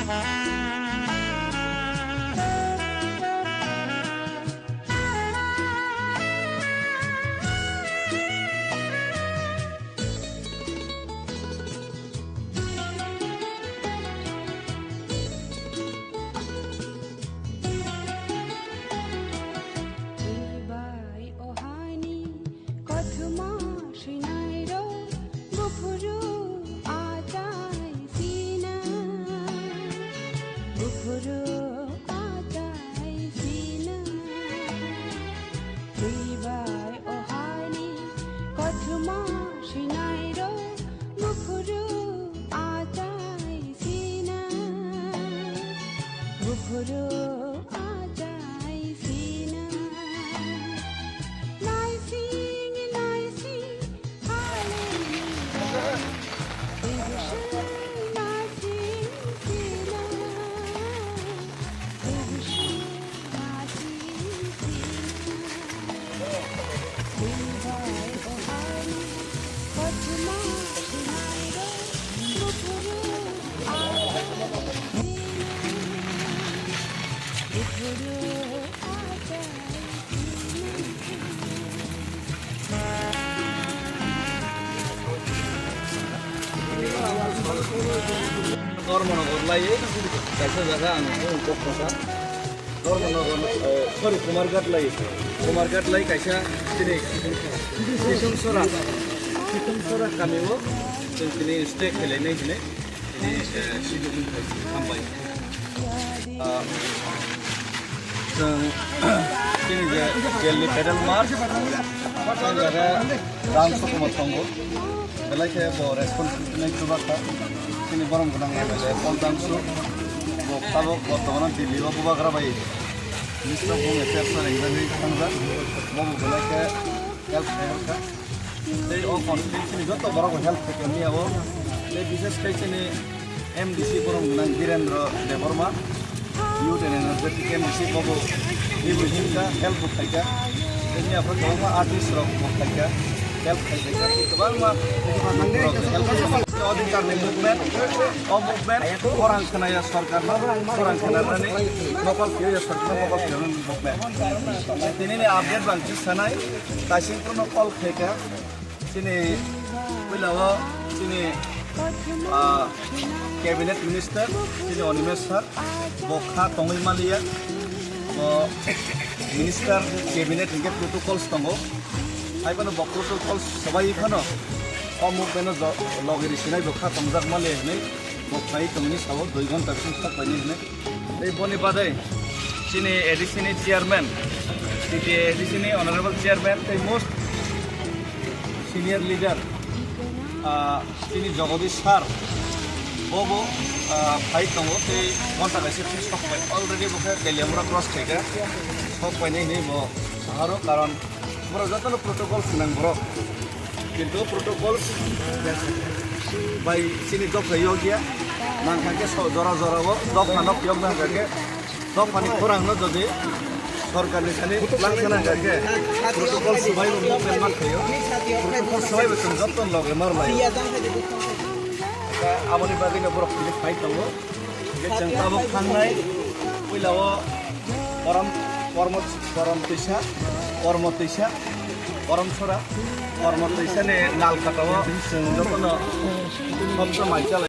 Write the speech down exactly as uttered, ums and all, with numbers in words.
Bai ohani kothoma swinairok buphuru achai sina, buphuru achai sina. Twibai ohani kothoma swinairok buphuru achai sina, buphuru achai sina. Naising, naising, hallelujah. Twibai naising sina. Dhormono gorlai, kaisa jaga ang kok kasa. Dhormono gor, eh, sorry, Kumarghat lai. Kumarghat lai kaisa chini Kisungsora. Kisungsora kamio chwng tini stay khailai nai hwnwi tini, eh, sijukni hambai. Ah, chwng chini je Delhi Pedal March, chwng jaga Ram Sukuma tongo. Belai khe bo responsibility nai chubakkha. Chini borom gwnang M L A Paul Dangsu, bo tabok bortomano Delhi o bubagra bai Minister of Home Affairs o ringjagwi thangjak. Bo bo belai khe help khairokha. Tei o constituency ni joto borok bo help khaikha miya o. Tei bishes khai chini M D C borom gwnang Birendra Debbarma, Youth and Energetic M D C bobo ebo himkha, help bo khaikha. Tei miya pha kwbangma artist rok bo khaikha, help khaikha. Kwbangma borok help khaikha. Adhikar ni movement, o movement khorang khnaya sorkar no, khorang khnarnani mokol khiya sorkar no, mokol khiya movement. Tini ni update bang khe sanai, kaising kuno call khaikha. Chini puila o chini, ah, cabinet minister chini Animesh sir bo kha tongwi maliya. Bo minister cabinet hinkhe protocols tongo. Hai phano bo protocols swbai phano o movement o jo-, logi risinai bo kha tongjak maliya hinwi bo khlai tongni sao dui ghonta bising sok paini hinwi. Tei boni badai chini A D C ni chairman, T T A A D C ni honorable chairman tei most senior leader, ah, chini Jagadish sir, bobo, ah, phai tongo tei ghonta kaisa twi sok pai already bo khe Teliamura cross khaikha, sok painai hinwi bo saharo karon borok jotono protocol swnang borok. Kintu protocol bai chini dopha yokya, nangkha khe so jora jora o dopha nok yok nangkha khe dophani khorang no jodi sorkar ni thani langsa nangkha khe protocol swbai bo movement man khayo, protocol swbai bo chwng joto loge mar lai. Aboni bagwi no borok tini phai tongo. Je chwng tabuk thangnai puila o Korom, Kormo, Korom Twisa, Kormo Twisa, Korom Sora, Kormo Twisa ni Nalkata o chwng jotono sobsa mai chalai.